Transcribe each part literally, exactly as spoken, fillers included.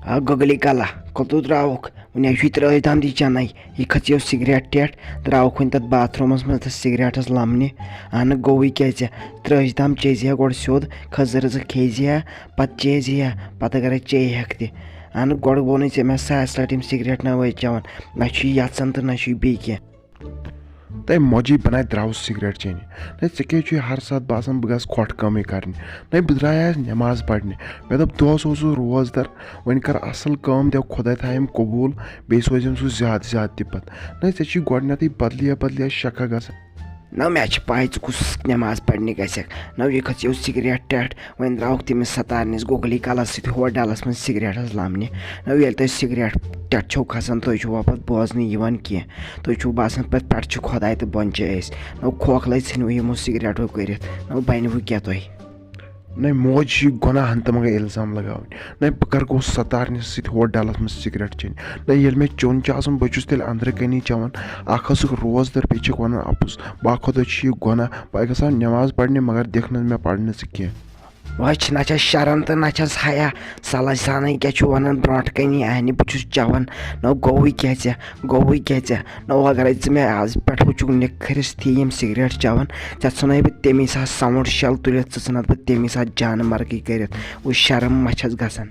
آ گۄگلی کلا، کوٚت ترٛاوُکھ؟ وۄنۍ ہا چھُے ترٛٲج دام تہِ چَنَے۔ یہِ کھٔژیو سِگریٹ ٹٮ۪ٹھ، ترٛاوُکھ وۄنۍ تَتھ باتھ روٗمَس منٛز تَتھ سِگریٹَس لَمنہِ۔ اَہنہٕ گوٚوُے کیٛاہ ژےٚ؟ ترٛٲج دام چیٚزِ ہا گۄڈٕ سیوٚد، کھٔزٕر زٕ کھیٚزِ ہا، پَتہٕ چیٚزِ ہا، پَتہٕ اَگَرَے چیٚیہِ ہٮ۪کھ تہِ۔ اَہنہٕ گۄڈٕ ووٚنُے ژےٚ مےٚ ساسہِ لَٹہِ یِم سِگریٹ نہ وٲتۍ چٮ۪وان، نہ چھُے یَژان تہٕ نہ چھُے بیٚیہِ کینٛہہ۔ تَمہِ موجی بَناے درٛاوُس سِگریٹ چیٚنہِ۔ نَے ژےٚ کیٛازِ چھُے ہر ساتہٕ باسان بہٕ گژھٕ کھۄٹھ کٲمٕے کَرنہِ؟ نَے بہٕ درٛایاس نٮ۪ماز پَرنہِ۔ مےٚ دوٚپ دۄہَس اوسُس روزدَر، وۄنۍ کَر اَصٕل کٲم، دِ خۄداے تھایَم قبوٗل، بیٚیہِ سوزٮ۪م سُہ زیادٕ زیادٕ تہِ پَتہٕ۔ نَے ژےٚ چھی گۄڈٕنٮ۪تھٕے بدلیہ بدلیہ شکھا گژھان۔ نہ مےٚ چھِ پَے ژٕ کُس نٮ۪ماز پَرنہِ گژھکھ۔ نہ یہِ کھٔژیو سِگریٹ ٹٮ۪ٹھ، وۄنۍ درٛاوُکھ تٔمِس ستارنِس گوگلی کَلَس سۭتۍ ہوٹلَس منٛز سِگریٹَس لَمنہِ۔ نہ ییٚلہِ تۄہہِ سِگریٹ ٹٮ۪ٹھ چھو کھَسان، تُہۍ چھُوا پَتہٕ بوزنہٕ یِوان کینٛہہ؟ تُہۍ چھُو باسان پَتہٕ پٮ۪ٹھٕ چھُ خۄداے تہٕ بۄن چھِ أسۍ۔ نہ کھوکھلَے ژھٕنِو یِمو سِگریٹو کٔرِتھ، نہ بَنِوٕ کیٛاہ تُہۍ؟ نَے موج چھِ یہِ گۄناہ ہَن تہٕ منٛگَے اِلزام لَگاوٕنۍ۔ نَے بہٕ کَر گوٚوُس ستارنِس سۭتۍ ہوٹلَس منٛز سِگریٹ چیٚنہِ؟ نَے ییٚلہِ مےٚ چیوٚن چھُ آسان، بہٕ چھُس تیٚلہِ أنٛدرٕ کَنی چٮ۪وان۔ اَکھ ٲسٕکھ روزدَر، بیٚیہِ چھِکھ وَنان اَپُز۔ باقٕے دۄہ چھِ یہِ گۄناہ۔ بہٕ گژھٕ ہا نٮ۪ماز پَرنہِ، مگر دِکھ نہٕ مےٚ پَرنہِ ژٕ کینٛہہ۔ وۄنۍ چھِ نہ چھَس شرم تہٕ نہ چھَس حیا۔ صلاح سانٕے کیٛاہ چھُ وَنان برونٛٹھ کَنی، اَہنہِ بہٕ چھُس چٮ۪وان۔ نہ گوٚوُے کیٛاہ ژےٚ، گوٚوُے کیٛاہ ژےٚ؟ نہ اگرَے ژٕ مےٚ آز پٮ۪ٹھ وٕچھُکھ نِکھرِس تھی یِم سِگریٹ چٮ۪وان، ژےٚ ژھٕنَے بہٕ تَمی ساتہٕ ساوُنٛڈ شَل تُلِتھ، ژٕ ژھٕنَتھ بہٕ تَمی ساتہٕ جانہٕ مرگٕے کٔرِتھ۔ وۄنۍ شرم ما چھَس گژھان؟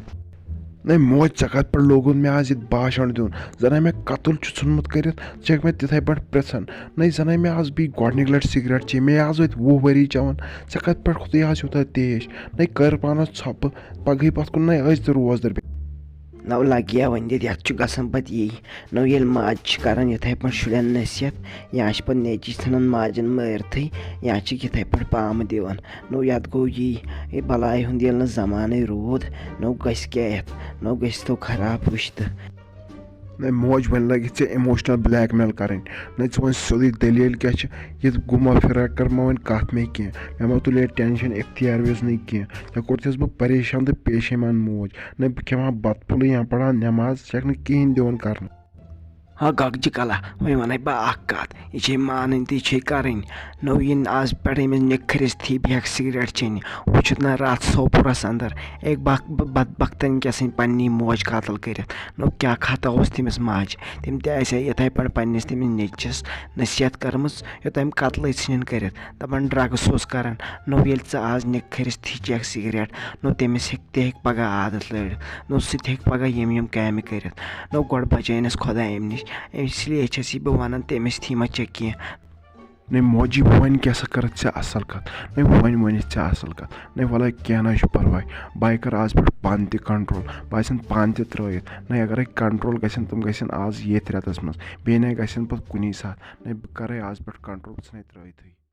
نَے موج، ژےٚ کَتھ پٮ۪ٹھ لوگُن مےٚ آز ییٚتہِ بھاشَن دیُن؟ زَنہٕ مےٚ قتل چھُ ژھُنمُت کٔرِتھ، ژٕ چھَکھ مےٚ تِتھَے پٲٹھۍ پرٛژھان۔ نَے زَنَے مےٚ آز بیٚیہِ گۄڈٕنِکۍ لَٹہِ سِگریٹ چے، مےٚ آز وٲتۍ وُہ ؤری چٮ۪وان، ژےٚ کَتہِ پٮ۪ٹھ کھوٚتُے آز یوٗتاہ تیش؟ نَے کٔر پانَس ژھۄپہٕ، پَگہٕے پَتھ کُن نَے ٲسۍ تہٕ روزدَر بیٚیہِ۔ نَو لَگہِ یا وۄنۍ دِتھ، یَتھ چھُ گژھان پَتہٕ یی۔ نَو ییٚلہِ ماجہِ چھِ کَران یِتھَے پٲٹھۍ شُرٮ۪ن نصیحت، یا چھِ پَتہٕ نیٚچِی ژھٕنان ماجَن مٲرتھٕے، یا چھِکھ یِتھَے پٲٹھۍ پامہٕ دِوان۔ نو یتھ گوٚو یی، یہِ بلاے ہُنٛد ییٚلہِ نہٕ زمانَے روٗد، نو گژھِ کیٛاہ یتھ؟ نو گژھِ تو خراب رشتہٕ۔ نہ موج، وۄنۍ لگہِ ژےٚ emotional blackmail کرٕنۍ۔ نہ ژٕ وَن سیوٚدُے دٔلیٖل کیٛاہ چھِ؟ یہِ گُما فراق کر مہ وۄنۍ کتھ مےٚ کینٛہہ۔ مےٚ مہ تُلہِ ہے tension اختیار وِزنٕے کینٛہہ۔ ژےٚ کوٚرتھس بہٕ پریشان تہٕ پیشیمان موج۔ نہ بہٕ کھٮ۪مہٕ ہا بتہٕ پھوٚلٕے یا پرٕ ہا نٮ۪ماز، ژٕ چھکھ نہٕ کِہیٖنۍ دِوان کرنہٕ۔ ہا گۄگجہِ کلا، وۄنۍ وَنَے بہٕ اَکھ کَتھ، یہِ چھے مانٕنۍ تہٕ یہِ چھے کَرٕنۍ۔ نو یِن آز پٮ۪ٹھ أمِس نِکھرِس تھی بیٚہکھ سِگریٹ چیٚنہِ، وٕچھُتھ نہ راتھ سوپورَس اندر، أکۍ بَک-، بَ-، بدبختَن کیٛاہ سٕنٛدۍ پنٛنی موج قتل کٔرِتھ۔ نو کیٛاہ خطا اوس تٔمِس ماجہِ؟ تٔمۍ تہِ آسہِ ہے یِتھَے پٲٹھۍ پنٛنِس تٔمِس نیٚچِس نصیحت کٔرمٕژ، یوٚتام قتلٕے ژھٕنِن کٔرِتھ۔ دَپان drugs اوس کَران۔ نو ییٚلہِ ژٕ آز نِکھرِس تھی چیٚکھ سِگریٹ، نو تٔمِس ہیٚکہِ تہِ ہیٚکہِ پَگاہ عادت لٲرِتھ۔ نو سُہ تہِ ہیٚکہِ پَگاہ یِم یِم کامہِ کٔرِتھ۔ نو گۄڈٕ بچٲینَس خۄداے اَمہِ نِش۔ اِس لیے چھَس یہِ بہٕ وَنان تٔمِس تھی مہ چےٚ کینٛہہ۔ نَے موجی، وۄنۍ کیٛاہ سا کٔرٕتھ ژےٚ اَصٕل کَتھ؟ نَے وۄنۍ ؤنِتھ ژےٚ اَصٕل کَتھ؟ نَے وَلَے کینٛہہ نہ چھُ پَرواے، بہٕ کَرٕ آز پٮ۪ٹھ پانہٕ تہِ control، بہٕ آسَن پانہٕ تہِ ترٛٲیِتھ۔ نَے اَگَرَے control گژھن، تِم گژھن آز ییٚتھۍ رٮ۪تَس منٛز، بیٚیہِ نَے گژھن پَتہٕ کُنی ساتہٕ۔ نَے بہٕ کَرَے آز پٮ۪ٹھ control، بہٕ ژھٕنَے ترٛٲیِتھٕے۔